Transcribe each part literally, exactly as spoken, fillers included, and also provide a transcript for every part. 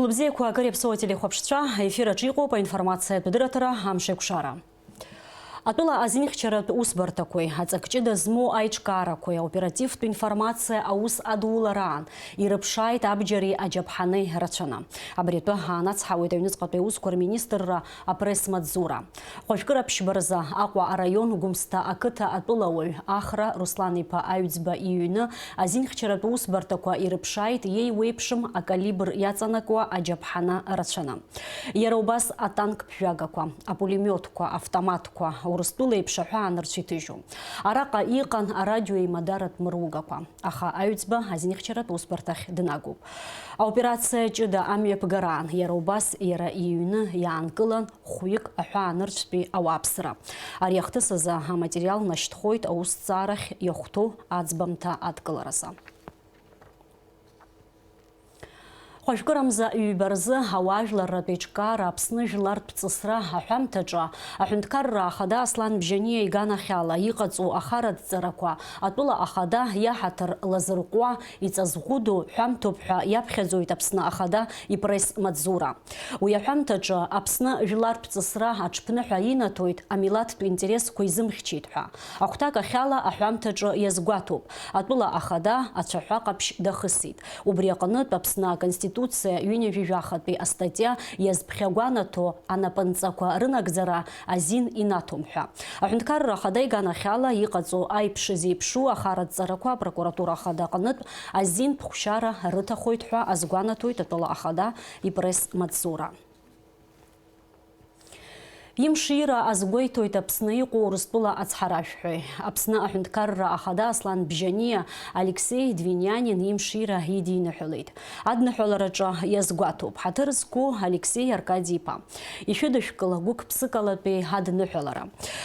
Лыбзиақәа акыр иаԥсоу ателехәаԥшцәа, ефир аҿы иҟоуп аинформациатә дырраҭара «Амшеикәшара». Атәыла азинхьчаратә усбарҭақәеи аҵак ҷыда змоу аиҿкаарақәеи аоперативтә информациа аус адулараан ирыԥшааит абџьари аџьаԥҳани рацәаны. Абри атәы ҳаанацҳауеит аҩныҵҟатәи аусқәа рминистрра апресс-маҵзура. Хәажәкыра ԥшьба рзы Аҟәа араион Гәымсҭа ақыҭа атәылауаҩ Ахра Руслан-иԥа Аҩӡба иҩны азинхьчаратә усбарҭақәа ирыԥшааит иеиуеиԥшым акалибр иаҵанакуа аџьаԥҳаны рацәаны. Иара убас атанк ԥжәагақәа, апулемиотқәа, автоматқәа, Урыстәыла еиԥш аҳәаанырцә иҭыжьу. Араҟа иҟан арадио еимадаратә мыругақәа, аха Аҩӡба азинхьчаратә усбарҭахь днагоуп. Аоперациа ҷыда амҩаԥгараан иара убас иара иҩны иаанкылан хәҩык аҳәаанырцәтәи ауааԥсыра. Ари ахҭыс азы аматериал нашьҭхоит аусҭҵаарахь иахәҭоу аӡбамҭа адкыларазы. Хәажәкырамза ҩба рзы ауаажәларратә еиҿкаара Аԥсны жәлартә ҵысра аҳәамҭаҿы аҳәынҭқарра ахада Аслан Бжьаниа иганахьала иҟаҵоу ахарадҵарақәа атәыла ахада иаҳаҭыр лазырҟәуа иҵазгәыду ҳәамҭоуп ҳәа иаԥхьаӡоит Аԥсны ахада ипресс-маҵзура. Уи аҳәамҭаҿы Аԥсны жәлартә ҵысра аҽԥныҳәа инаҭоит амилаҭтә интересқәа изымхьчеит ҳәа. Ахәҭак ахьала аҳәамҭаҿы иазгәаҭоуп, атәыла ахада ацәаҳәа ҟаԥшь дахысит. Убри аҟнытә Аԥсны Аконституциа ҩынҩажәижәахатәи астатиа иазԥхьагәанаҭо анапынҵақәа рынагӡара азин инаҭом ҳәа. Аҳәынҭқарра ахада иганахьала иҟаҵоу аиԥш зеиԥшу ахарадҵарақәа апрокуратура ахада аҟнытә азин ԥхәшьара рыҭахоит ҳәа азгәанаҭоит атәыла ахада ипресс-маҵзура. Имшира азгәеиҭоит Аԥсны иҟоу Урыстәыла ацҳаражәҳәаҩ. Аԥсны аҳәынҭқарра ахада Аслан Бжьаниа Алексеи Двинианин имшира идиныҳәалеит. Адныҳәалараҿы иазгәаҭоуп ҳаҭыр зқәу Алексеи Аркади-иԥа. Ишәыдышәкыл гәык-ԥсыкалатәи адныҳәалара.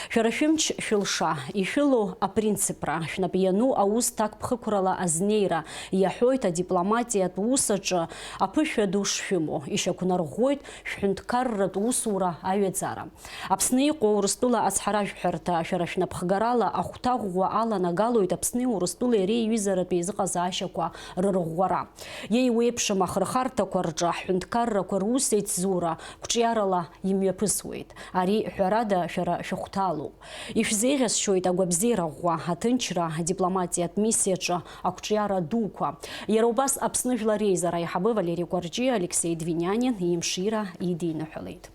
Шәара шәымч шәылша, ишәылоу апринципра, шәнап иану аус ҭакԥхықәрала азнеира, иаҳәоит адипломатиатә ус аҿы аԥышәа ду шшәымоу, ишьақәнарӷәӷәоит шәҳәынҭқарратә усура аҩаӡара. Аԥсны иҟоу Урыстәыла ацҳаражәҳәарҭа шәара шәнапхгарала ахәҭа ӷәӷәа аланагалоит Аԥсни Урыстәылеи реиҩызаратә еизыҟазаашьақәа рырӷәӷәара. Иеиуеиԥшым ахырхарҭақәа рҿы аҳәынҭқаррақәа рус еицзура қәҿиарала имҩаԥысуеит. Ари, ҳәарада, шәара шәыхәҭалоуп. Ишәзеиӷьасшьоит агәабзиара ӷәӷәа, аҭынчра, адипломатиатә миссиаҿы ақәҿиара дуқәа. Иара убас Аԥсны Жәлар Реизара аиҳабы Валери Кәарҷиа Алексеи Двинианин имшира идиныҳәалеит.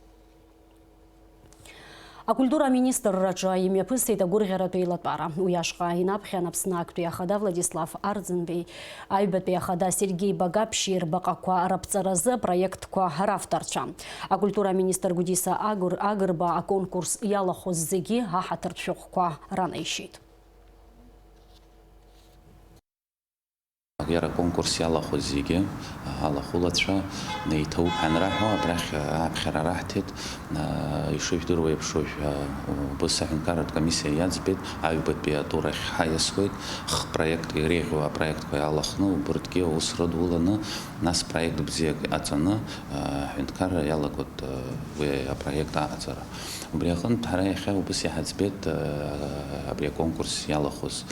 Акультура аминистрраҿы имҩаԥысит агәырӷьаратә еилатәара. Уи ашҟа инаԥхьан Аԥсны актәи ахада Владислав Арӡынбеи, аҩбатәи ахада Сергеи Багаԥшьи рбаҟақәа раԥҵаразы апроектқәа равторцәа. Акультура аминистр Гәдиса Агр-, Агрба аконкурс иалахәыз зегьы аҳаҭыртә шәҟәқәа ранаишьеит. Иара аконкурс иалахәыз зегьы, алахәылацәа, неиҭауп ҳанраҳәо, абрахь ааԥхьара раҳҭеит. Ишыжәдыруа еиԥш, уажә убыс аҳәынҭқарратә комиссиа иаӡбеит, аҩбатәи атур ахь ҳаиасуеит. Хпроект иреиӷьу апроектқәа иалахәны, убырҭгьы аус рыдуланы, нас проект бзиак иҟаҵаны, аҳәынҭқарра иалагоит уи апроект аҟаҵара. Убри аҟынтә ҳара иахьа убыс иҳаӡбеит абри аконкурс иалахәыз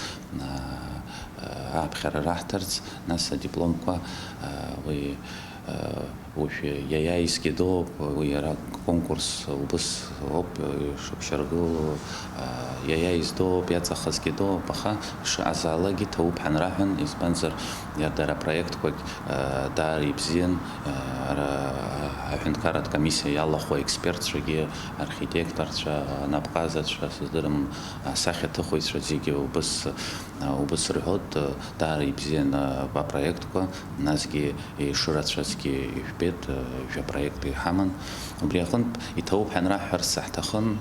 ааԥхьара раҳҭарц, нас адипломқәа, уи, уажә иаиааизгьы дууп, уи иара конкурс убыс ауп, ишықәшьаргыло, иаиааиз дууп, иаҵахазгьы дууп, аха шыҟазаалакгьы ҭауп ҳанраҳәан, избанзар, иара дара апроектқәагь даара ибзиан, ара аҳәынҭқарратә комиссиа иалахәу аекспертцәагьы, архитекторцәа, анапҟазацәа, сыздырам, асахьаҭыхыҩцәа зегьы убыс Убыс рҳәоит, даара ибзиан апроектқәа, насгьы ишырацәазгьы ижәбеит, жәа-проект иҳаман. Убри аҟынтә иҭабуп ҳәа анраҳҳәарц ҳҭахын,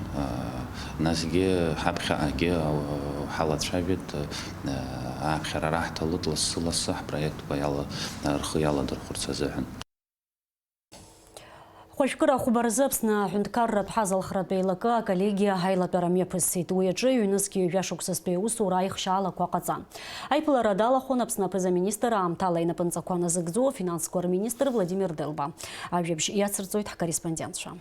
насгьы ҳаԥхьаҟагьы ҳалацәажәеит, ааԥхьара раҳҭалоит лассы-лассы ҳпроектқәа иала-, рхы иаладырхәырц азыҳәан. Хәажәкыра ахәба рзы Аԥсны аҳәынҭқарратә ҳазалхратә еилакы аколлегиа аилатәара мҩаԥысит. Уи аҿы ҩнызқь ҩажәа шықәсазтәи аусура аихшьаалақәа ҟаҵан. Аиԥылара далахәын Аԥсны аԥыза-министр аамҭала инапынҵақәа назыгӡо афинансқәа рминистр Владимир Делба. Ажәабжь иацырҵоит ҳкорреспондентцәа.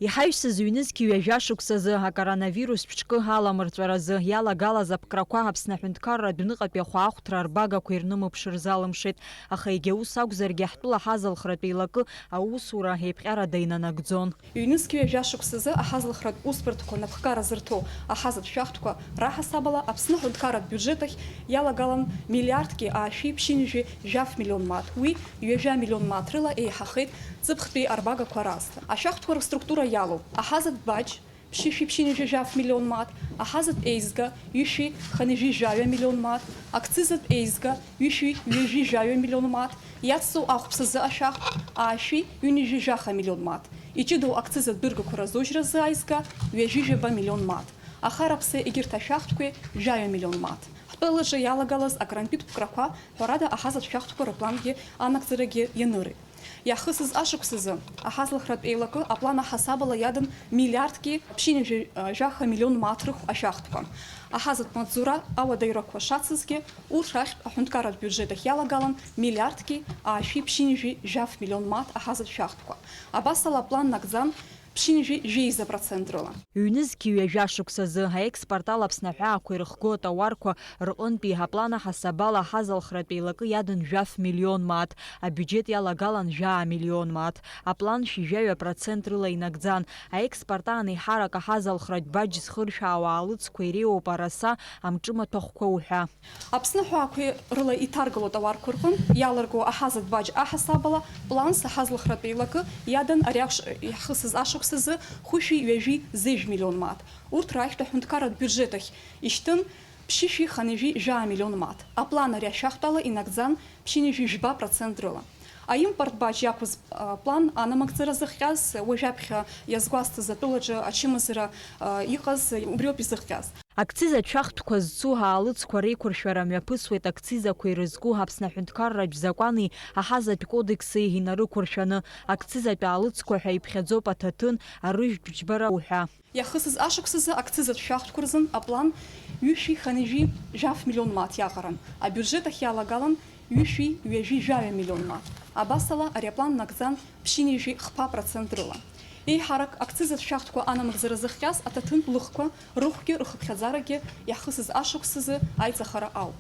Иҳаҩсыз ҩнызқь ҩажәа шықәсазы акоронавирус ԥшкы аламырҵәаразы иалагалаз аԥкрақәа Аԥсны аҳәынҭқарра адәныҟатәи ахәаахәҭра арбагақәа ирнымыԥшыр залымшеит, аха егьа ус акәзаргьы ҳтәыла ҳазалхратә еилакы аусура еиԥҟьарада инанагӡон. Ҩнызқь ҩажәа шықәсазы аҳазалхратә усбарҭақәа напхгара зырҭо аҳазатә шәахтәқәа раҳасабала Аԥсны аҳәынҭқарратә биуџьеҭ ахь иалагалан миллиардки аашәи ԥшьынҩажәи жәаф миллион мааҭ, уи ҩажәа миллион мааҭ рыла еиҳахеит ҵыԥхтәи арбагақәа раасҭа. Ашәахтәқәа рыструктура иалоуп: аҳазатә баџь, ԥшьышәи ԥшьынҩажәи жәаф миллион мааҭ, аҳазатә еизга, ҩышәи хынҩажәи жәаҩа миллион мааҭ, акцизатә еизга, ҩышәи ҩажәи жәаҩа миллион мааҭ, иацҵоу ахәԥсазы ашәахтә, аашәи ҩынҩажәи жәаха миллион мааҭ, иҷыдоу акцизатә дыргақәа разужьразы аизга, ҩажәи жәаба миллион мааҭ, ахараԥсы егьырҭ ашәахтәқәеи жәаҩа миллион мааҭ. Ҳтәылаҿы иалагалаз акрантәитә ԥкрақәа, ҳәарада, аҳазатә шәахтәқәа рыплангьы анагӡарагьы ианырит. Иахысыз ашықәсазы аҳазлахратә еилакы аплан аҳасабала иадан миллиардки ԥшьынҩажәи жәаха миллион мааҭ рыхә ашәахтәқәа. Аҳазатә маҵзура ауадаҩрақәа шацызгьы, урҭ рахьтә аҳәынҭқарратә биуџьеҭ ахь иалагалан миллиардки аашәи ԥшьынҩажәи жәаф миллион мааҭ аҳазатә шәахтәқәа. Абасала аплан нагӡан ԥшьынҩажәи жәеиза процент рыла. Ҩнызқь ҩажәа шықәсазы аекспорт ала Аԥсны аҳәаақәа ирыхго атауарқәа рҟынтәи аплан аҳасабала аҳазалхратә еилакы иадан жәаф миллион мааҭ, абиуџьеҭ иалагалан жәаа миллион мааҭ. Аплан шәи жәаҩа процент рыла инагӡан. Аекспорт аан еиҳарак аҳазалхратә баџь зхыршәаауа аалыҵқәа иреиуоуп араса, амҿы маҭәахәқәа уҳәа. Аԥсны аҳәаақәа рыла иҭаргыло атауарқәа рҟынтә иалырго аҳазатә баџь аҳасабала планс аҳазлахратә еилакы иадан ари ахш-, иахысыз ашықәсазы хәышәи ҩажәи зежә миллион мааҭ. Урҭ рахьтә аҳәынҭқарратә биуџьеҭ ахь ишьҭын ԥшьышәи хынҩажәи жәаа миллион мааҭ. Аплан ари ашәахтә ала инагӡан ԥшьынҩажәи жәба процент рыла. Аимпорт баџь иақәыз, а, план анамыгӡара зыхҟьаз, уажәаԥхьа иазгәасҭаз атәылаҿы ачымазара, а, иҟаз, убриоуп изыхҟьаз. Акциз ашәахтәқәа зцу аалыҵқәа реиқәыршәара мҩаԥысуеит акцизақәа ирызку Аԥсны аҳәынҭқарратә закәани аҳазатә кодекси инарықәыршәаны. Акцизатә аалыҵқәа ҳәа иԥхьаӡоуп аҭаҭын, арыжәтә џьбара уҳәа. Иахысыз ашықәсазы акцизатә шәахтәқәа рзын аплан ҩышәи хынҩажәи жәаф миллион мааҭ иаҟаран, абиуџьеҭ ахь иалагалан ҩышәи ҩажәи жәаҩа миллион мааҭ. Абасала ари аплан нагӡан ԥшьынҩажәи хԥа процент рыла. Еиҳарак акцизатә шәахтәқәа анамыгӡара зыхҟьаз аҭаҭынтә лыхқәа рыхәгьы рхыԥхьаӡарагьы иахысыз ашықәсазы аиҵахара ауп.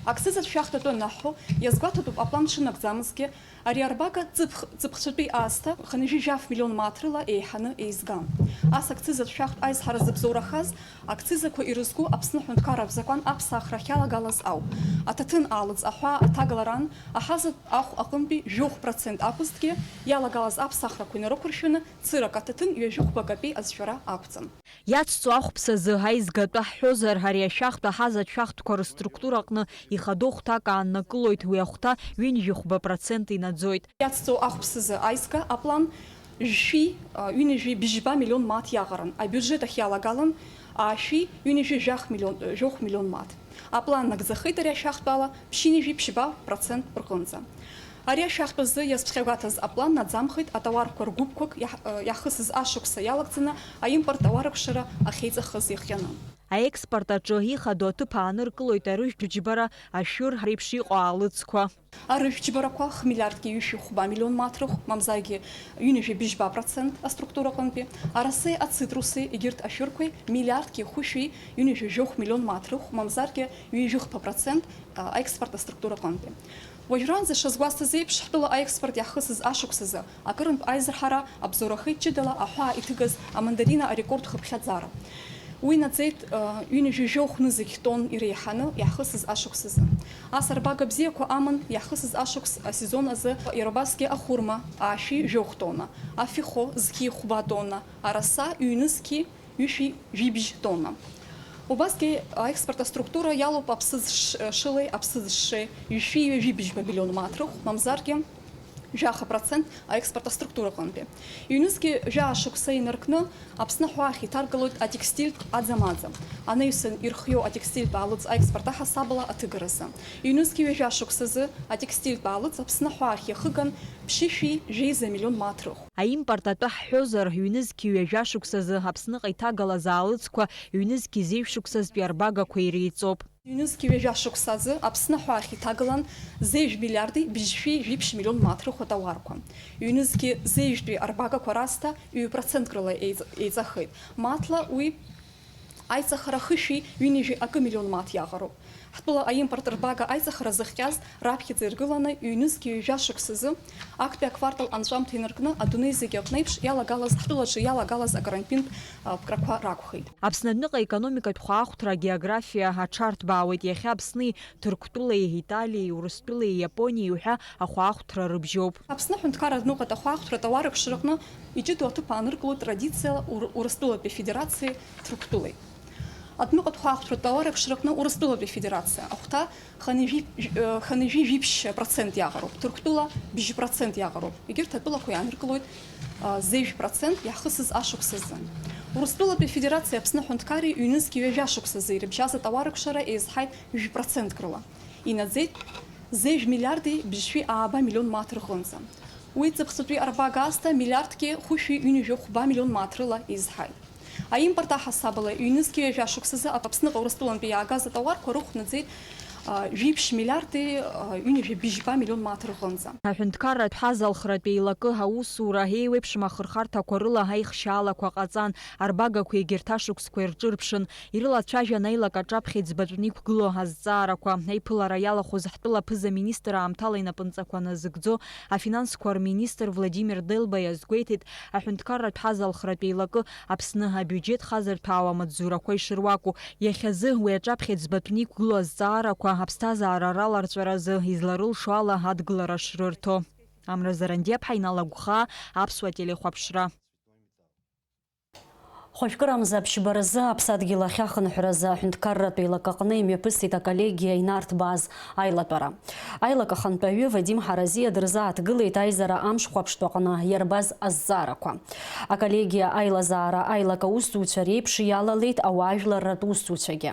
Акцизатә шәахтә атәы анаҳҳәо, иазгәаҭатәуп аплан дшынагӡамызгьы, ари арбага ҵыԥх-, ҵыԥхцәатәи аасҭа хынҩажәи жәаф миллион мааҭ рыла еиҳаны еизган. Ас акцизатә шәахтә аизҳара зыбзоурахаз, акцизақәа ирызку Аԥсны аҳәынҭқарратә закәан аԥсахра ахьалагалаз ауп. Аҭаҭын аалыҵ аҳәаа аҭагаларан аҳазатә ахә аҟынтәи жәохә процент акәызҭгьы, иалагалаз аԥсахрақәа инарықәыршәаны цырак аҭаҭын ҩажәи хәба капеи азшәара ақәҵан. Иацҵо ахәԥсазы аизгатәы ҳҳәозар, ари ашәахтә аҳазатә шәахтәқәа рыструктураҟны ихадоу хәҭак ааннакылоит, уи ахәҭа ҩынҩажәи хәба процент инаӡоит. Иацҵо ахәԥсазы аизга аплан жәшәи, а, ҩынҩажәи бжьба миллион мааҭ иаҟаран, абиуџьеҭ ахь иалагалан аашәи ҩынҩажәи жәах миллион, жәохә миллион мааҭ. Аплан нагӡахеит ари ашәахтә ала ԥшьынҩажәи ԥшьба процент рҟынӡа. Ари ашәахтә азы иазԥхьагәаҭаз аплан наӡамхеит атауарқәа ргәыԥқәак иаҳ-, иахысыз ашықәса иалагӡаны аимпорт ауаракәшара ахьеиҵахаз иахҟьаны. Аекспорт аҿы ихадоу аҭыԥ ааныркылоит арыжәтә џьбара, ашәыр реиԥш иҟоу аалыҵқәа. Арыжәтә џьбарақәа хмиллиардки ҩышәи хәба миллион мааҭ рыхә, мамзаргьы ҩынҩажәи быжьба процент аструктураҟынтәи, арасеи ацитрусеи егьырҭ ашәырқәеи миллиардки хәышәи ҩынҩажәи жәохә миллион мааҭ рыхә, мамзаргьы ҩажәи хԥа процент, а, аекспорт аструктураҟынтәи. Уажәраанӡа шазгәасҭаз еиԥш, ҳтәыла аекспорт иаҳхысыз ашықәсазы акырынтә аизырҳара абзоурахеит ҷыдала аҳәаа иҭыгаз амандарина арекорд хыԥхьаӡара. Уи наӡеит, а, ҩынҩажәи жәохә нызқь тонн иреиҳаны иаҳхысыз ашықәсазы. Ас арбага бзиақәа аман иаҳхысыз ашықәс асезон азы иара убасгьы ахәырма аашәи жәохә тонна, афихо зқьи хәба тонна, араса ҩнызқьи ҩышәи жәибжь тонна. Убасгьы аекспорт аструктура иалоуп аԥсыӡ ш-, шылеи аԥсыӡ шшеи, ҩышәи ҩажәи быжьба миллион мааҭ рыхә, мамзаргьы жәаха процент аекспорт аструктураҟынтәи. Ҩнызқьи жәаа шықәса инаркны Аԥсны аҳәаахь иҭаргалоит атекстильтә аӡамаӡа, анаҩсан ирхиоу атекстильтә аалыҵ аекспорт аҳасабала аҭыгаразы. Ҩнызқьи ҩажәа шықәсазы атекстильтә аалыҵ Аԥсны аҳәаахь иахыган ԥшьышәи жәеиза миллион мааҭ рыхә. Аимпорт атәы ҳҳәозар, ҩнызқьи ҩажәа шықәсазы Аԥсныҟа иҭагалаз аалыҵқәа ҩнызқьи зеижә шықәсазтәи арбагақәа иреиҵоуп. Ҩнызқьи ҩажәа шықәса азы Аԥсны аҳәаахь иҭагылан зежә миллиарди быжьшәи жәиԥшь миллион мааҭ рыхәа тауарқәа. Ҩнызқьи зежәтәи арбагақәа раасҭа ҩ процентк рыла еиҵ-, еиҵахеит. Мааҭла уи аиҵахара хышәи ҩынҩажәи акы миллион мааҭ иаҟароуп. Ҳтәыла аимпорт рбага аиҵахара зыхҟьаз раԥхьаӡа иргыланы ҩнызқьи ҩажәа шықәсазы актәи аквартал анҵәамҭа инаркны адунеи зегьы аҟны еиԥш иалагалаз, ҳтәылаҿы иалагалаз акарантинтә, а, ԥкрақәа ракәхеит. Аԥсны адәныҟа аекономикатә хәаахәҭра, агеографиа, аҽарҭбаауеит. Иахьа Аԥсни Ҭырқәтәылеи, Италиеи, Урыстәылеи, Иапониеи уҳәа ахәаахәҭра рыбжьоуп. Аԥсны аҳәынҭқарра адәныҟа ахәаахәҭра атауарыԥшраҟны иҷыдоу аҭыԥ ааныркылоит традициала Ур-, Урыстәылатәи Афедерациеи Ҭырқәтәылеи. Адәныҟатә хәаахәҭратә ауареиԥшраҟны Урыстәылатәи Афедерациа ахәҭа хынҩажәи, э, хынҩажәи жәиԥшь процент иаҟароуп, Ҭырқәтәыла бжьы процент иаҟароуп. Егьырҭ атәылақәа иааныркылоит, э, зежә процент иаҳхысыз ашықәс азы. Урыстәылатәи Афедерациа Аԥсны аҳәынҭқарреи ҩнызқьи ҩажәа шықәс азы ирыбжьаз атауарыԥшра еизҳаит жәа процентк рыла. Инаӡеит зежә миллиарди бжьшәи ааба миллион мааҭ рҟынӡа. Уи ҵыԥхьатәи арбага аасҭа миллиардки хәышәи ҩынҩажәи хәба миллион мааҭ рыла еизҳаит. Аимпорт аҳасабала, ҩнызқьи ҩажәа шықәсазы Аԥсныҟа Урыстәылантәи иаагаз атауарқәа рыхә наӡеит, а, жәиԥшь миллиарди, а, ҩынҩажәи быжьба миллион мааҭ рҟынӡа. Аҳәынҭқарратә ҳазалхратә еилакы аусура еиуеиԥшым ахырхарҭақәа рыла аихшьаалақәа ҟаҵан, арбагақәа егьырҭ ашықәсқәа ирҿырԥшын, ирылацәажәан аилак аҿаԥхьа иӡбатәны иқәгылоу азҵаарақәа. Аиԥылара иалахәыз ҳтәыла аԥыза-министр аамҭала инапынҵақәа назыгӡо афинансқәа рминистр Владимир Делба иазгәеиҭеит, аҳәынҭқарратә ҳазалхратә еилакы Аԥсны абиуџьет хазырҭәаауа амаҵзурақәа ишыруаку, иахьазы уи аҿаԥхьа иӡбатәны иқәгылоу азҵаарақәа аԥсҭазаара раларҵәаразы изларылшо ала адгылара шрырҭо. Амра Зарандиаԥҳа, Инал Агәхаа, Аԥсуа телехәаԥшра. Хәажәкырамза аԥшьбаразы аԥсадгьыл ахьахынҳәразы аҳәынҭқарратә еилак аҟны имҩаԥысит аколлегиа инарҭбааз аилатәара. Аилак ахантәаҩы Вадим Ҳаразиа дырзааҭгылеит аизара амшхәаԥштә аҟны иарбаз азҵаарақәа. Аколлегиа аилазаара аилак аусзуҩцәа реиԥш иалалеит ауаажәларратә усзуҩцәагьы.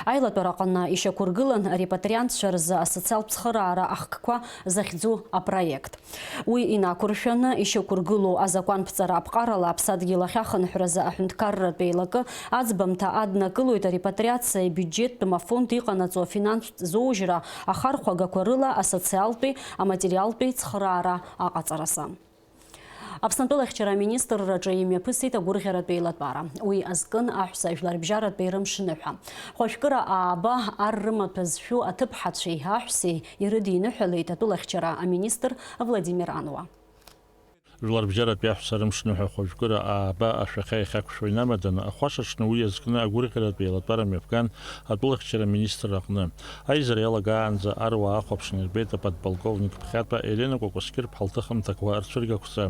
Аилатәара аҟны ишьақәыргылан арепатриантцәа рзы асоциалтә цхыраара ахкқәа захьӡу апроект. Уи инақәыршәаны ишьақәыргылоу азакәанԥҵара аԥҟарала аԥсадгьыл ахьахынҳәразы аҳәынҭқарратә еилакы аӡбамҭа аднакылоит арепатриациа ибиуџьеттәым афонд иҟанаҵо афинанстә зоужьра ахархәагақәа рыла асоциалтәи, аматериалтәи цхыраара аҟаҵаразы. Аԥсны атәылахьчара аминистрраҿы имҩаԥысит агәырӷьаратә еилатәара. Уи азкын аҳәса жәларбжьаратәи рымшныҳәа. Хәажәкыра ааба ар рымаҭәа зшәу аҭыԥҳацәеи аҳәсеи ирыдиныҳәалеит атәылахьчара аминистр Владимир Ануа. Жәларбжьаратәи аҳәса рымшныҳәа хәажәкыра ааба ашәахьа иахьақәшәо инамаданы, ахәашаҽны уи иазкны агәырӷьаратә еилатәара мҩаԥган атәылахьчара аминистр аҟны. Аизара иалагаанӡа аруаа ахәаԥшны ирбеит аподполковник ԥхьатәа Елена Кәакәасқьыр-ԥҳа лҭыхымҭақәа рцәыргақәҵа.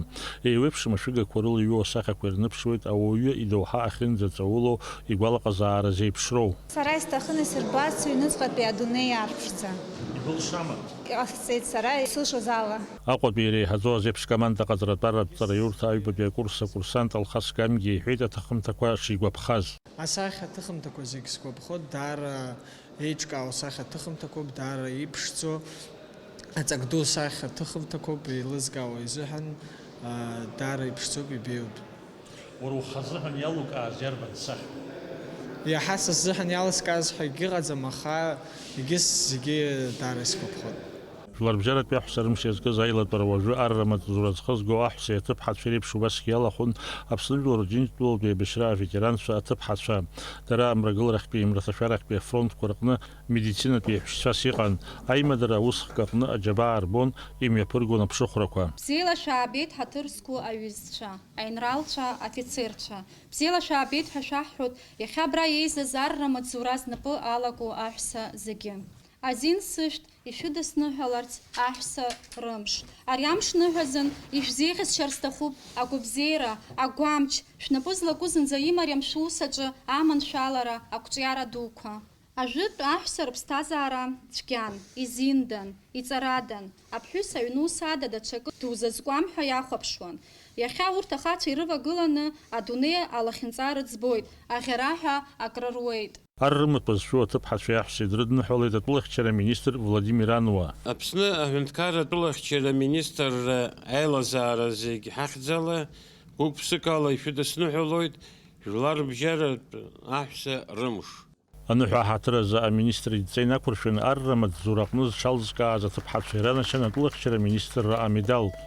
Еиуеиԥшым ашәыгақәа рыла иҩу асахьақәа ирныԥшуеит ауаҩы идоуҳа ахьынӡаҵаулоу игәалаҟазаара зеиԥшроу. Сара исҭахын исырбарц ҩныҵҟатәи адунеи иаарԥшӡа. Ибылшама? Иҟасҵеит сара исылшоз ала. Аҟәатәи иреиҳаӡоу азеиԥш команда ҟаҵаратәаратә ҵараиурҭа аҩбатәи акурс акурсант Алхас Гамгиа иҳәеит аҭыхымҭақәа шигәаԥхаз. Асахьа аҭыхымҭақәа зегь сгәаԥхоит, даара еиҿкаау асахьа аҭыхымҭақәоуп, даара иԥшӡоу, аҵак ду асахьа аҭыхымҭақәоуп, еилызкаауа изыҳәан, аа, даара иԥшӡоуп, ибеиоуп. Уара ухазыҳәан иалукааз иарбан сахьоу? Иаҳа са сзыҳәан иалыскааз ҳәа егьыҟаӡам, аха егьыс зегьы даара исгәаԥхоит. Жәларбжьаратәи аҳәса рымш иазкыз аилатәара уажәы арра маҵзура зхызго аҳәсеи аҭыԥҳацәеи реиԥш убасгьы иалахәын Аԥсны жәлар Рџьынџьтәылатәи еибашьра аветеранцәа аҭыԥҳацәа. Дара амрагыларахьтәи, имраҭашәарахьтәи афронтқәа рҟны медицинатәи еиҳәшьцәас иҟан. Аимадара аусхк аҟны аџьабаа рбон, имҩаԥыргон аԥшыхәрақәа. Бзиала шәаабеит, ҳаҭыр зқәу аҩызцәа, аинралцәа, афицерцәа. Бзиала шәаабеит ҳәа шәаҳҳәоит иахьа абра еизаз арра маҵзура знапы алаку аҳәса зегьы. Азин сышәҭ, ишәыдысныҳәаларц аҳәса рымш. Ари амш ныҳәазын, ишәзеиӷьасшьар сҭахуп агәабзиара, агәамч, шәнапы злаку зынӡа имариам шәус аҿы аманшәалара, ақәҿиара дуқәа. Ажәытә аҳәса рыԥсҭазаара цәгьан, изиндан, иҵарадан, аԥҳәыс аҩнус ада даҽакы дузазкуам ҳәа иахәаԥшуан. Иахьа урҭ ахацәа ирывагыланы адунеи алахьынҵа рыӡбоит, аӷьараҳәа акрыруеит. Ар рымаҭәа зшәу аҭыԥҳацәеи аҳәсеи дрыдныҳәалеит атәылахьчара аминистр Владимир Ануа. Аԥсны аҳәынҭқарра атәылахьчара аминистрра аилазаара зегь ҳахьӡала, гәык-ԥсыкала ишәыдысныҳәалоит Жәларбжьаратә аҳәса рымш. Аныҳәа аҳаҭыр азы аминистр идҵа инақәыршәаны арра маҵзура аҟны зҽалзкааз аҭыԥҳацәа иранашьан атәылахьчара аминистрра амедалтә.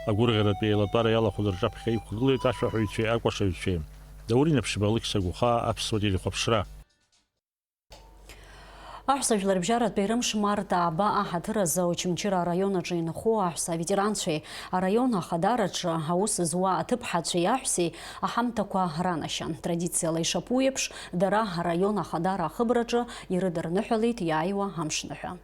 Агәырӷьаратәи еилатәара иалахәыз рҿаԥхьа иқәгылеит ашәаҳәаҩцәеи акәашаҩцәеи. Даур Инаԥшьба, Алықьса Гәыхаа, Аԥсуа телехәаԥшра. Аҳәса жәларбжьаратәи рымш март ааба аҳаҭыр азы Очамчыра араион аҿы инхо аҳәса аветеранцәеи араион ахадараҿы аус зуа аҭыԥҳацәеи аҳәсеи аҳамҭақәа ранашьан. Традициала ишаԥу еиԥш, дара араион ахадара ахыбраҿы ирыдырныҳәалеит иааиуа амшныҳәа.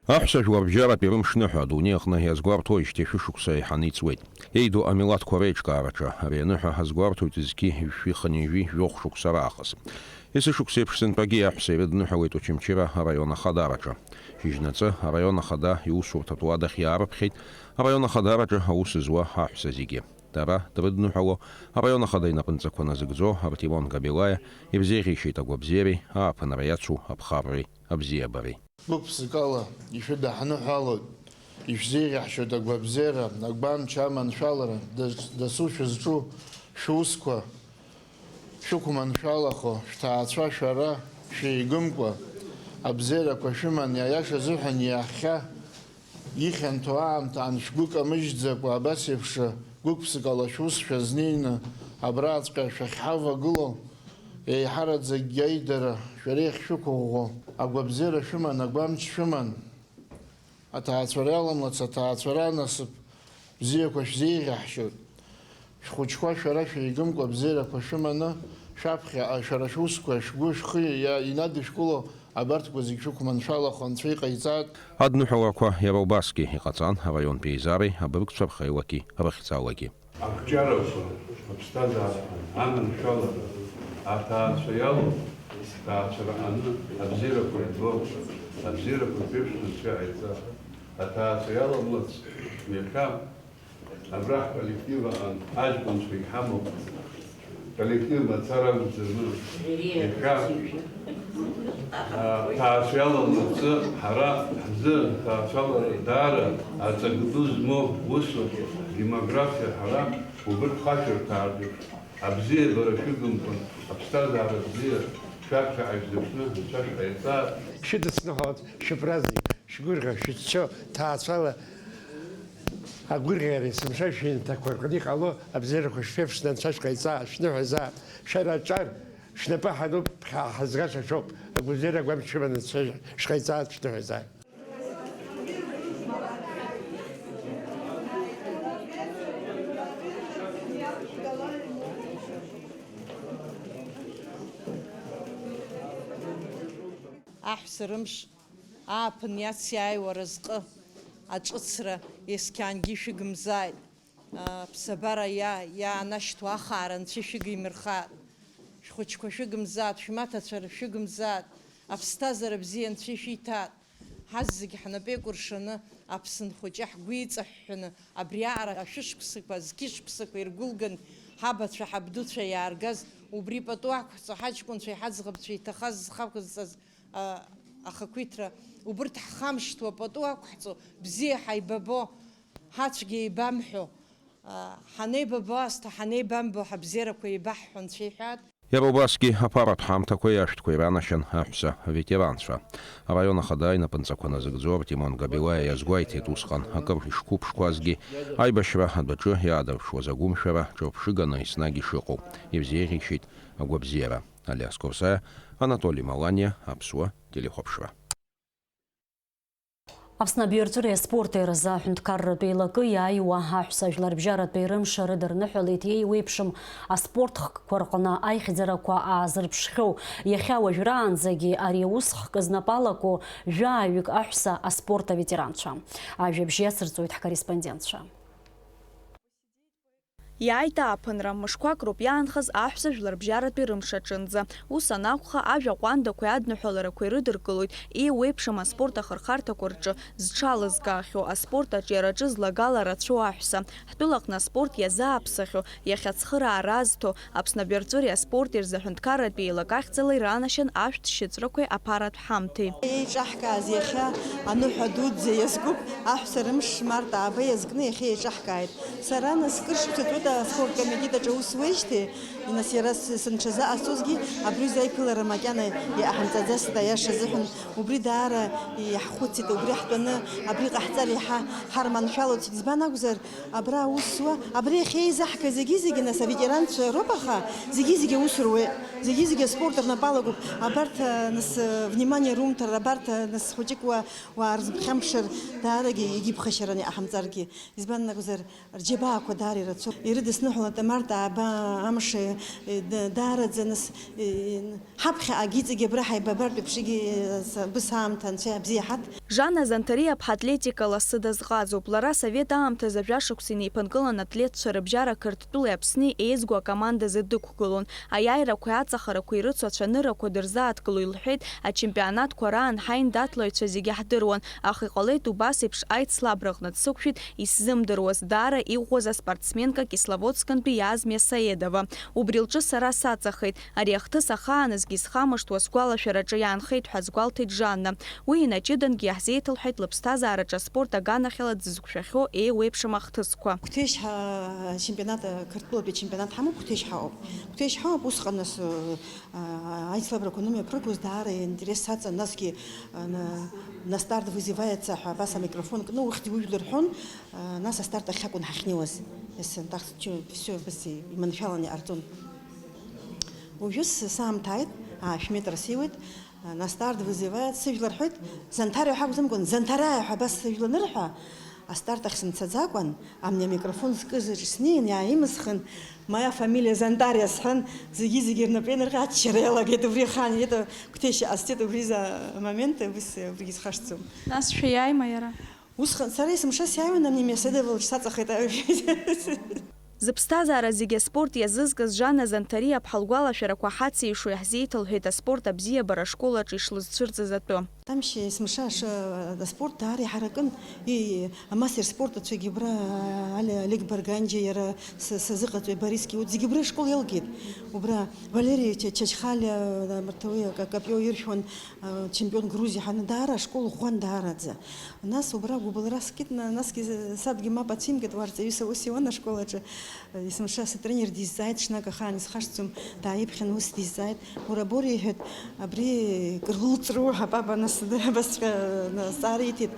Аҳәса жәларбжьаратәи рымшныҳәа адунеи аҟны иазгәарҭоижьҭеи шәышықәса еиҳаны иҵуеит. Еидоу амилаҭқәа реиҿкаараҿы ари аныҳәа ҳазгәарҭоит зқьи жәшәи хынҩажәи жәохә шықәса раахыс. Есышықәса еиԥш сынтәагьы аҳәса ирыдныҳәалеит Очамчыра араион ахадараҿы. Шьыжьнаҵы араион ахада иусурҭатә уадахь иаарыԥхьеит араион ахадараҿы аус зуа аҳәса зегьы. Дара дрыдныҳәало араион ахада инапынҵақәа назыгӡо Артемон Габилаиа ирзеиӷьеишьеит агәабзиареи ааԥынра иацу аԥхарреи абзиабареи. Гәык-ԥсыкала ишәыдаҳныҳәалоит, ишәзеиӷьаҳшьоит агәабзиара, агәамч, аманшәалара, дас-, дасу шәызҿу шәусқәа шәықәманшәалахо, шәҭаацәа шәара шәеигымкәа, абзиарақәа шәыман, иаиаша азыҳәан иахьа ихьанҭоу аамҭа аншәгәы камыжьӡакәа, абас еиԥш гәык-ԥсыкала шәус шәазнеины абраҵәҟьа шәахьҳавагылоу, еиҳараӡакгьы аидара шәара иахьшәықәыӷәӷәо, агәабзиара шәыман, агәамч шәыман, аҭаацәара иаламлац, аҭаацәара анасыԥ бзиақәа шәзеиӷьаҳшьоит. Шәхәыҷқәа шәара шәеигымкәа абзиарақәа шәыманы, шәаԥхьаҟа шәара шәусқәа шәгәы шәхы иа-, инадышәкыло абарҭқәа зегь шәықәманшәалахо Анцәа иҟаиҵааит. Адныҳәалақәа иара убасгьы иҟаҵан араионтәи еизареи абыргцәа рхеилаки рыхьӡалагьы. Ақәҿиарақәа, аԥсҭазаара, аманшәалара, аҭаацәа иалоу, ҭаацәара аны абзиарақәа ирбо, абзиарақәа рԥеиԥш Анцәа иҟаиҵа, аҭаацәа иаламлац, иахьа абра ҳколлектив аҟан аҷкәынцәа иҳамоуп, коллектив мацара акәӡаны, иахьа, а, ҭаацәа иаламлацы ҳара ҳзы ҭаацәалара даара аҵак ду змоу усуп, демографиа ҳара убырҭ хашәырҭаартә еиԥш, абзиабара шәыгымкәан, аԥсҭазаара бзиа шәаԥхьаҟа ишәзыԥшны Анцәа шәҟаиҵааит. Шәыдысныҳәалоит шәыпраздник, шәгәырӷьа, шәыцқьо, ҭаацәала агәырӷьара есымша шәҩымҭақәа рҟны иҟало абзиарақәа шәԥеиԥшны Анцәа шәҟаиҵааит, шәныҳәазааит, шәара аҿар шәнапы ҳануп, ҳа-, ҳазгашашоуп, агәабзиара агәамч шәыманы Анцәа шәҟаиҵааит, шәныҳәазааит. Аҳәса рымш, ааԥын иациааиуа разҟы, аҿыцра, есқьаангьы шәыгымзааит. Аԥсабара иа-, иаанашьҭуа ахаара Анцәа ишәыгимырхааит. Шәхәыҷқәа шәыгымзааит, шәмаҭацәа шәыгымзааит. Аԥсҭазаара бзиа Анцәа ишәиҭааит. Ҳазегь ҳнапы еикәыршаны, Аԥсынхәыҷы ҳгәы иҵаҳәҳәаны, абриаҟара ашәышықәсақәа, азқьышықәсақәа иргәылган, ҳабацәа, ҳабдуцәа иааргаз, убри пату ақәҳҵо, ҳаҷкәынцәеи ҳаӡӷабцәеи иҭахаз зхақәызҵаз, а, ахақәиҭра, убырҭ ҳхамышҭуа пату ақәҳҵо, бзиа ҳаибабо, ҳацәгьа еибамҳәо, а, ҳанеибабо аасҭа, ҳанеибамбо ҳабзиарақәа еибаҳҳәо Анцәа иҳәааит. Иара убасгьы аԥаратә ҳамҭақәеи ашәҭқәеи ранашьан аҳәса аветеранцәа. Араион ахада инапынҵақәа назыгӡо Артемон Габилаиа иазгәеиҭеит, усҟан акыр ишқәыԥшқәазгьы, аибашьра адәаҿы иаадырԥшуаз агәымшәара ҿырԥшыганы еснагь ишыҟоу, ирзеиӷьеишьеит агәабзиара. Алиас Курсаиа, Анатоли Маланиа, Аԥсуа телехәаԥшра. Аԥсны абиарҵәыреи аспорти рзы аҳәынҭқарратә еилакы иааиуа аҳәса жәларбжьаратәи рымш рыдырныҳәалеит еиуеиԥшым аспорт хкқәа рҟны аихьӡарақәа аазырԥшхьоу. Иахьа уажәраанӡагьы ари аус хкы знапы алаку жәаҩык аҳәса аспорт аветеранцәа. Ажәабжь иацырҵоит ҳкорреспондентцәа. Иааит ааԥынра, мышқәак роуп иаанхаз аҳәса жәларбжьаратәи рымш аҿынӡа. Ус анакәха, ажәа ҟәандақәеи адныҳәаларақәеи рыдыркылоит еиуеиԥшым аспорт ахырхарҭақәа рҿы зҽалызкаахьоу, аспорт аҿиараҿы злагала рацәоу аҳәса. Ҳтәылаҟны аспорт иазааԥсахьоу, иахьа ацхыраара азҭо, Аԥсны абиарҵәыреи аспорти рзы аҳәынҭқарратә еилак ахьӡала иранашьан ашәҭ шьыҵәрақәеи аԥаратә ҳамҭеи. Еиҿаҳкааз иахьа аныҳәа дуӡӡа иазкуп, аҳәса рымш март ааба иазкны иахьа еиҿаҳкааит. Сара нас кыр шықәса ҵуеит аспорт комитет аҿы аус зуеижьҭеи, Нас иара с-, сынҽазыҟасҵозгьы, абри аҩыза аиԥылара макьана иҟаҳамҵаӡацт, аиаша азыҳәан. Убри даара иаҳхәыцит, убри ҳтәаны, абри ҟаҳҵар иаҳа ҳарманшәалоит. Избан акәзар, абра аус зуа, абри иахьа еизаҳгаз зегьы-зегьы, нас, аветеранцәа роуп, аха зегьы-зегьы аус руеит, зегьы-зегьы аспорт рнапы алакуп. Абарҭ, а, нас, а, внимание румҭар, абарҭ, а, нас, хәыҷык уа, уаарзыԥхьамԥшыр, даарагьы иагьыԥхашьараны иҟаҳамҵаргьы. Избан акәзар, рџьабаақәа даара ирацәоуп. Ирыдысныҳәалоит амарт ааба амш, е, да-, даараӡа нас, е, ҳаԥхьаҟагь иҵегь абра ҳаибабартә еиԥш, егьи, е, с-, бысаамҭа анцәа бзиа ҳаҭ. Жана Занҭариаԥҳа атлетика ласы дазҟазоуп. Лара асовет аамҭазы жәашықәса инеиԥынкылан атлетцәа рыбжьара Қырҭтәылеи Аԥсни еизго акомандазы дықәгылон. Аиааирақәеи аҵахарақәеи ирыцу ацәаныррақәа дырзааҭгыло илҳәеит, ачемпионатқәа раан ҳаиндаҭлаҩцәа зегьы ҳдыруан, аха иҟалеит убас еиԥш аицлабраҟны дсықәшәеит исзымдыруаз, даара иӷәӷәаз аспортсменка Кисловодскантәи Иазмиа Саедова. Убри лҿы сара саҵахеит. Ари ахҭыс ахааназгьы исхамышҭуа сгәалашәараҿы иаанхеит ҳәа азгәалҭеит Жанна. Уи инаҷыдангьы иаҳзеиҭалҳәеит лыԥсҭазаараҿы аспорт аганахьала дзықәшәахьоу еиуеиԥшым ахҭысқәа. Қәҭешь ҳа-, ачемпионат, Қырҭтәылатәи ачемпионат ҳамоуп, Қәҭешь ҳауп. Қәҭешь ҳауп, усҟан нас, а, аицлабрақәа анымҩаԥыргоз даара интерес саҵан, насгьы, а, на, на старт вызывается ҳәа абас амикрофон кны ухьӡ ужәлар рҳәон, а, нас астарт ахь акәын ҳахьнеиуаз. Ес-, так, чё, всё, бас иманшәаланы иҟарҵон. Уажәы с-, саамҭааит, аашә метра сиуеит, а, на старт вызывает, сыжәлар рҳәоит, Занҭариа ҳәа акәӡамкәан, Занҭараиа ҳәа абас сыжәла анырҳәа, астарт ахь сымцаӡакәан, амни амикрофон зкыз аҿы снеин, иааимысхын, моя фамилия Занҭариа сҳәан, зегьы-зегьы рнапы ианырҟьа, аччара иалагеит, убри ахаан иеит, Қәҭешь иҟасҵеит, убри за момент, убри с-, убригьы схашҭӡом. Нас шәа иааима иара? Усҟан сара есымша сиааиуан, амни Миасыдова лҿы саҵахеит. Зыԥсҭазаара зегьы аспорт иазызкыз Жана Занҭариаԥҳа лгәалашәарақәа ҳацеишуа иаҳзеиҭалҳәеит аспорт абзиабара ашкол аҿы ишлызцәырҵыз атәы. Тамшьа есымша ш-, аспорт даара иҳаракын. И, амастер спорт ацәагьы убра, Али-, Олег Барганџьа, иара с-, сазыҟаҵои, Борис Киут, зегьы убра ашкол иалгеит. Убра Валери Ча-, Чачхалиа, марҭа уи ка-, капио иршәуан, а, чемпион Грузиа ҳаны, даара ашкол ӷәӷәан даараӡа. Нас убра гәыбылра скит, на-, насгьы сабгьы мап ацимгеит, уа рҵаҩыс аус иуан ашкол аҿы. Есымша сытренер дизҵааит, ҽнак ахаан исхашҭӡом, дааиԥхьан ус дизҵааит. Урабор, иҳәеит, абри кыр лылҵру, апапа нас абасҵәҟьа азҵаара иҭеит.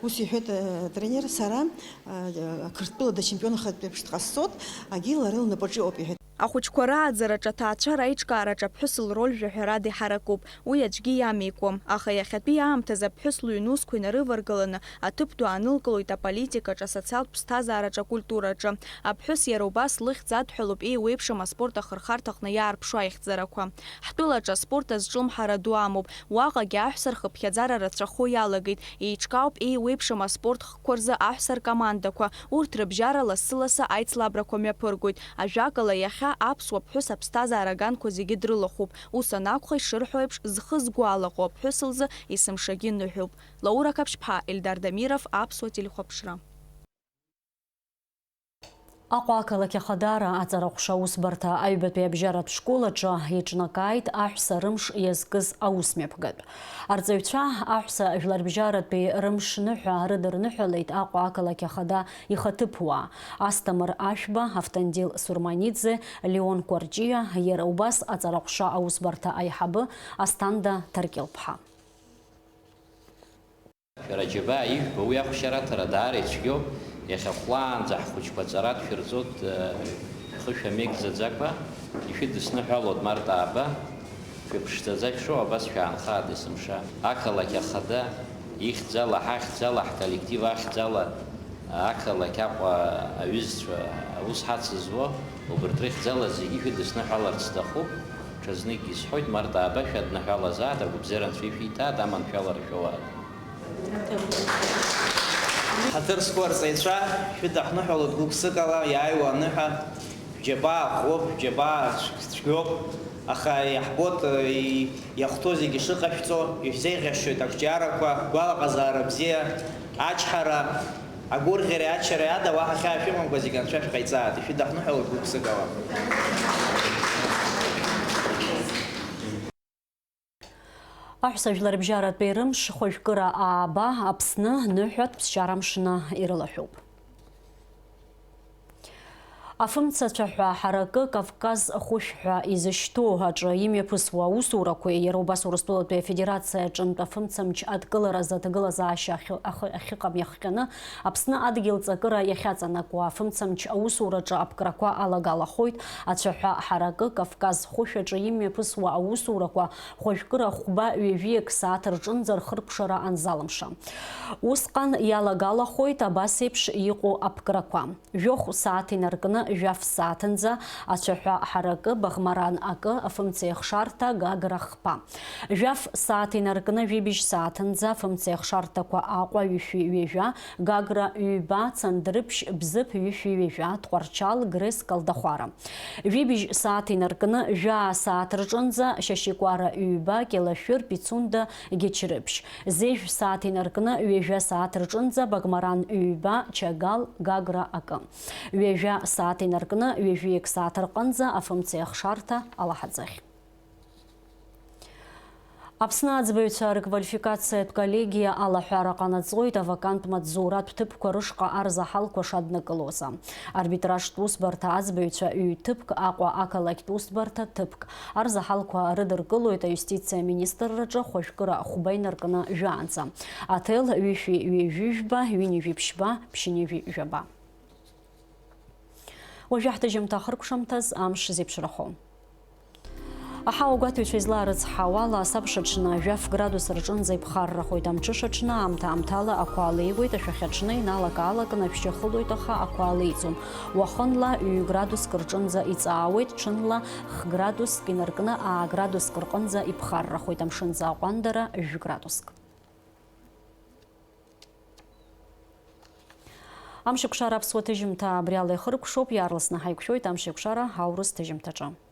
Ус иҳәеит, э, тренер, сара, э, Қырҭтәылада чемпион хатәеиԥш дҟасҵоит, агьи лара лнапаҿы иҟоуп, иҳәеит. Ахәыҷқәа рааӡараҿы аҭаацәара аиҿкаараҿы аԥҳәыс лроль жәаҳәарада иҳаракуп. Уи аӡәгьы иамеикуам, аха иахьатәи аамҭазы аԥҳәыс лыҩнусқәа инарываргаланы аҭыԥ ду аанылкылоит аполитикаҿы, асоциалтә ԥсҭазаараҿы, акультураҿы. Аԥҳәыс иара убас лыхьӡ адҳәалоуп еиуеиԥшым аспорт ахырхарҭаҟны иаарԥшу аихьӡарақәа. Ҳтәылаҿы аспорт азҿлымҳара ду амоуп, уаҟагьы аҳәса рхыԥхьаӡара рацәахо иалагеит, еиҿкаауп еиуеиԥшым аспорт хкқәа рзы аҳәса ркомандақәа, урҭ рыбжьара лассы-лассы аицлабрақәа мҩаԥыргоит. Ажәакала, иахьа аԥсуа ԥҳәыс аԥсҭазаара аганқәа зегьы дрылахәуп. Ус анакәха, ишырҳәо еиԥш, зхы згәы алаҟоу аԥҳәыс лзы есымшагьы ныҳәоуп. Лаура Қаԥшьԥҳа, Ельдар Дамиров, Аԥсуа телехәаԥшра. Аҟәа ақалақь Ахадара аҵараҟәша аусбарҭа аҩбатәи абжьаратә школ аҿы еиҿнакааит аҳәса рымш иазкыз аусмҩаԥгатә. Арҵаҩцәа аҳәса жәларбжьаратәи рымш ныҳәа рыдырныҳәалеит Аҟәа ақалақь Ахада ихаҭыԥуаа, Асҭамыр Ашәба, Автандил Сурманиӡе, Леон Кәарҷиа, иара убас аҵараҟәша аусбарҭа аиҳабы Асҭанда Ҭаркьылԥҳа. Шәара аџьабаа ижәбо, уи ахәшьараҭара даара ицәгьоуп. Иахьа хәлаанӡа ҳхәыҷқәа аҵара дшәырҵоит, э, шәхы шәамеигӡаӡакәа, ишәыдысныҳәалоит март ааба, шәыԥшӡаӡа шәшоу абас шәаанхааит есымша. Ақалақь Ахада ихьӡала, ҳахьӡала, ҳколлектив ахьӡала, ақалақь Аҟәа аҩызцәа аус ҳацызуа, убарҭ рыхьӡала зегьы шәыдысныҳәаларц сҭахуп. Ҽазныкгьы исҳәоит, март ааба шәадныҳәалазааит, агәабзиара Анцәа ишәиҭааит, аманшәалара шәоуааит. Ҳаҭыр зқәу арҵаҩцәа, шәыдаҳныҳәалоит гәык-сыкала иааиуа аныҳәа, шәџьабаа ӷәӷәоуп, шәџьабаа цәгьоуп, аха иаҳбоит, и-, иахәҭоу зегьы шыҟашәҵо, ишәзеиӷьасшьоит ақәҿиарақәа, гәалаҟазаара бзиа, ачҳара, агәырӷьареи ачареи ада уаҳа хьаа шәымамкәа зегьы Анцәа шәҟаиҵааит, ишәыдаҳныҳәалоит гәык-сыкала. Аҳәса жәларбжьаратәи рымш хәажәкыра ааба Аԥсны ныҳәатә ԥсшьара мшны ирылаҳәоуп. Афымцацәаҳәа ҳаракы Кавказ хәышә ҳәа изышьҭоу аҿы имҩаԥысуа аусурақәеи иара убас Урыстәылатәи Афедерациа аҿынтә афымцамч адкыларазы аҭагылазаашьа ахьы-, ахы-, ахьыҟам иахҟьаны Аԥсны адгьыл ҵакыра иахьаҵанакуа афымцамч аусураҿы аԥкрақәа алагалахоит. Ацәаҳәа ҳаракы Кавказ хәышә аҿы имҩаԥысуа аусурақәа хәажәкыра хәба ҩажәиак сааҭ рҿынӡа рхыркәшара анзалымша. Усҟан иалагалахоит абас еиԥш иҟоу аԥкрақәа. Жәохә сааҭ инаркны жәаф сааҭынӡа ацәаҳәа ҳаракы, баӷмаран акы, афымцеихшарҭа, Гагра хԥа. Жәаф сааҭ инаркны жәибжь сааҭынӡа афымцеихшарҭақәа Аҟәа ҩышәи ҩажәа, Гагра ҩба, Цандрыԥшь, Бзыԥ ҩышәи ҩажәа, Тҟәарчал, Грес, Калдахәара. Жәибжь сааҭ инаркны жәаа сааҭ рҿынӡа Шьашьикәара ҩба, Кьалашәыр, Пицунда, Гьечрыԥшь. Зежә сааҭ инаркны ҩажәа сааҭ рҿынӡа Багмаран ҩба, Чагал, Гагра акы. Ҩажәа сааҭ инаркны ҩажәиак сааҭ рҟынӡа афымцеихшарҭа Алаҳаӡахь. Аԥсны аӡбаҩцәа рквалификациатә коллегиа алаҳәара ҟанаҵоит авакантә маҵзуратә ҭыԥқәа рышҟа арзаҳалқәа шаднакылоз. Арбитражтә усбарҭа аӡбаҩцәа ҩ-ҭыԥк, Аҟәа ақалақьтә усбарҭа ҭыԥк. Арзаҳалқәа рыдыркылоит аиустициа аминистрраҿы хәажәкыра хәба инаркны жәаанӡа. Аҭел ҩышәи ҩажәи жәба, ҩынҩажәи ԥшьба, ԥшьынҩажәи жәаба. Уажәы ҳҭыжьымҭа ахыркәшамҭаз амш зеиԥшрахо. Аҳауагәаҭаҩцәа излаарыцҳауала, асабша аҽны жәаф градус рҿынӡа иԥхаррахоит, амҽыша аҽны аамҭа-аамҭала ақәа леиуеит, ашәахьа аҽны иналак-аалакны ашәшьы ахылоит, аха ақәа леиӡом. Уахынла ҩ-градуск рҿынӡа иҵаауеит, ҽынла х-градуск инаркны аа-градуск рҟынӡа иԥхаррахоит, амшынӡы аҟәандара жәградуск. Амшыкәшара аԥсуа ҭыжьымҭа абри ала ихыркәшоуп, иаарласны ҳаиқәшәоит Амшыкәшара аурыс ҭыжьымҭаҿы.